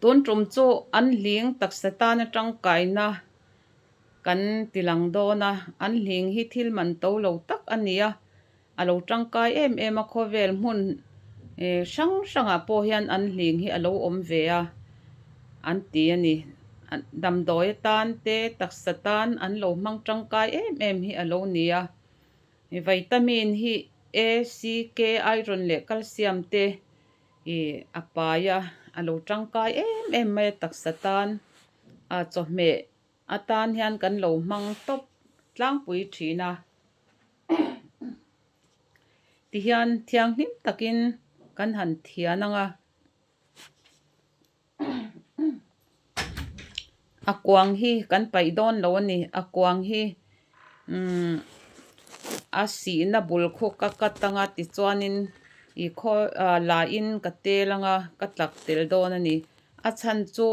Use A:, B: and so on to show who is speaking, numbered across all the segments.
A: Tun tum chu an hling taksa tana tangkaina kan ti lang dawn a, an hling hi thil man to lo tak a ni a, a lo tangkai em em a khawvel hmun hrang hrangah pawh hian an hling hi a lo awm ve a an ti a ni. Damdawi atan te taksa tan an lo hmang tangkai em em hi a lo ni a. Vitamin hi A, C, K, iron leh calcium te Ih a pai a, a lo tangkai em em mai a taksa tan a chawhmeh atan hian kan lo hmang tawp tlangpui thin a. Tihian thianghlim takin kan han thian ang a. A kuang hi kan paih dawn lo a ni a kuang hi umm a sihna bul khu ka cut anga tichuanin ih khaw ah lahin ka tel anga ka tlak tel dawn a ni a chhan chu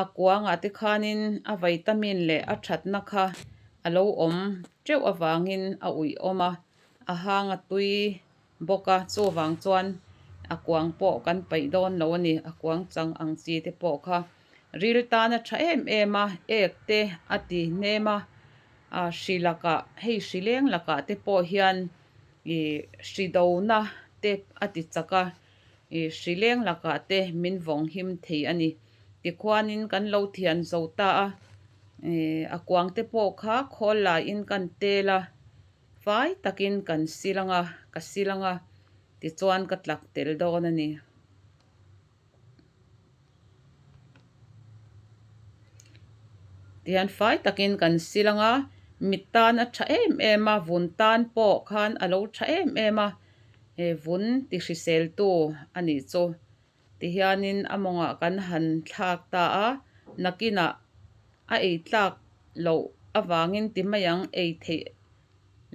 A: a kuangah te khanin a vitamin leh a thatna kha a lo awm teuh avangin a uih awm a a hang a tui. bawk a, chuvang chuan a kuang pawh kan paih dawn lo a ni, a kuang chang ang chi te pawh kha ril tan a tha em em a, ek te a ti hnem a, ah hri lakah hei hri leng lakah te pawh hian ih hri dona te a ti chak a, ih hri leng lakah te min vawng him thei a ni, tikhuanin kan lo thian zo ta a, ih a kuang te pawh kha khawl laiin kan tel a. Fai takin kan sil ang a, ka sil ang a, tichuan ka tlak tel dawn a ni. Tihian fai takin kan sil ang a, mit tan a tha em em a, vun tan pawh khan a lo tha em em a, he vun ti hriseltu a nih chu. Tihianin a mawngah kan han thlak ta a, nakinah a ei tlak loh avangin ti mai ang, ei theih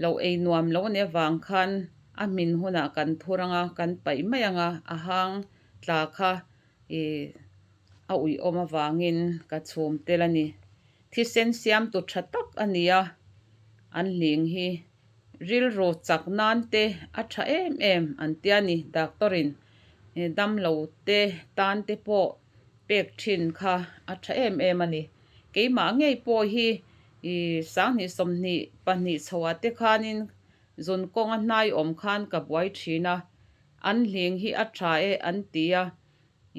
A: loh ei nuam loh a nih avang khan a hmin hunah kan thur ang a, kan paih mai ang a, a hang tla kha ih a uihawm avangin ka chhum tel a ni. Thisen siamtu tha tak a ni a, an hling hi. Rilru chak nan te a tha em em an tia ni doctor in damlo te tan te pawh pek thin kha a tha em em a ni. Keimah ngei pawh hi ih sanghnih 22 chhoah te khanin zun kawnga hnai awm khan ka buai thin a, an hling hi a tha e an ti a.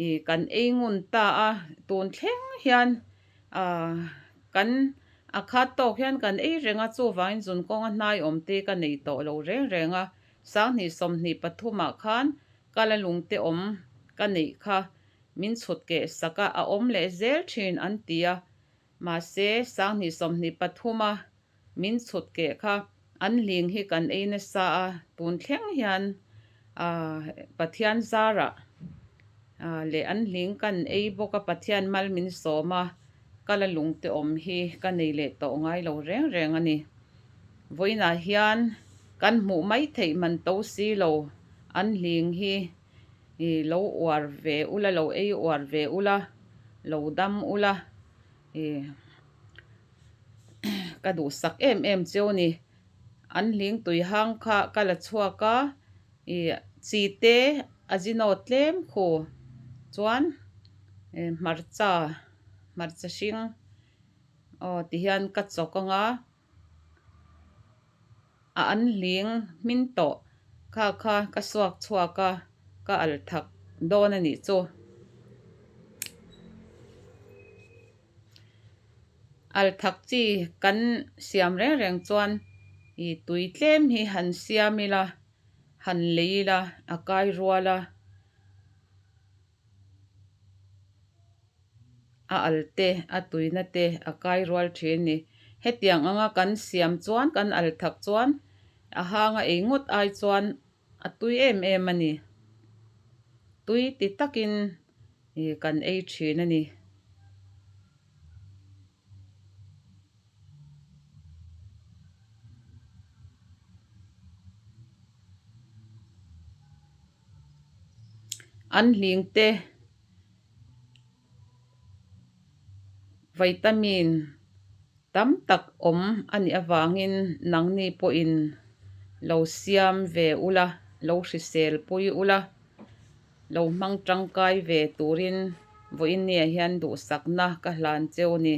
A: Ih kan ei ngun ta a, tun thleng hian ah kan a khat tawk hian kan ei reng a, chuvangin zun kawnga hnai awm te ka nei tawh lo reng reng a, sanghnih 23 ah khan kala lung te awm ka neih kha min chhut keh sak a, a awm leh zel thin an ti a, mahse sanghnih 23 a Min chhut keh kha an hling hi kan ei nasa a, tun thleng hian Pathian zarah leh an hling kan ei bawk a, Pathian mal min sawm a, ka la lung te awm hi ka nei leh tawh ngai lo reng reng a ni. Vawiinah hian kan hmuh mai theih man to si lo, an hling hi lo uar ve ula, lo ei uar ve ula, lo dam ula. Ka duhsak em em cheu ni. An hling tui hang kha ka la chhuak a, ih chi te ajino tlem khu chuan hmarcha hmarcha hring aw tihian ka chawk ang a. A an hling hmin tawh kha kha ka suak chhuak a, ka al thak dawn a nih chu. Al thak chi kan siam reng reng chuan ih tui tlem hi han siam ila, han lei ila a kai rual a. A al te, a tuina te a kai rual thin a ni. Hetiang anga kan siam chuan, kan al thak chuan a hang a ei ngawt ai chuan a tui em em a ni. Tui ti takin ih kan ei thin a ni. An hling te vitamin tam tak awm a nih avangin nangni pawhin lo siam ve ula, lo hrisel pui ula, lo hmang tangkai ve turin. Vawiin ni ah hian duhsakna ka hlan cheu ni.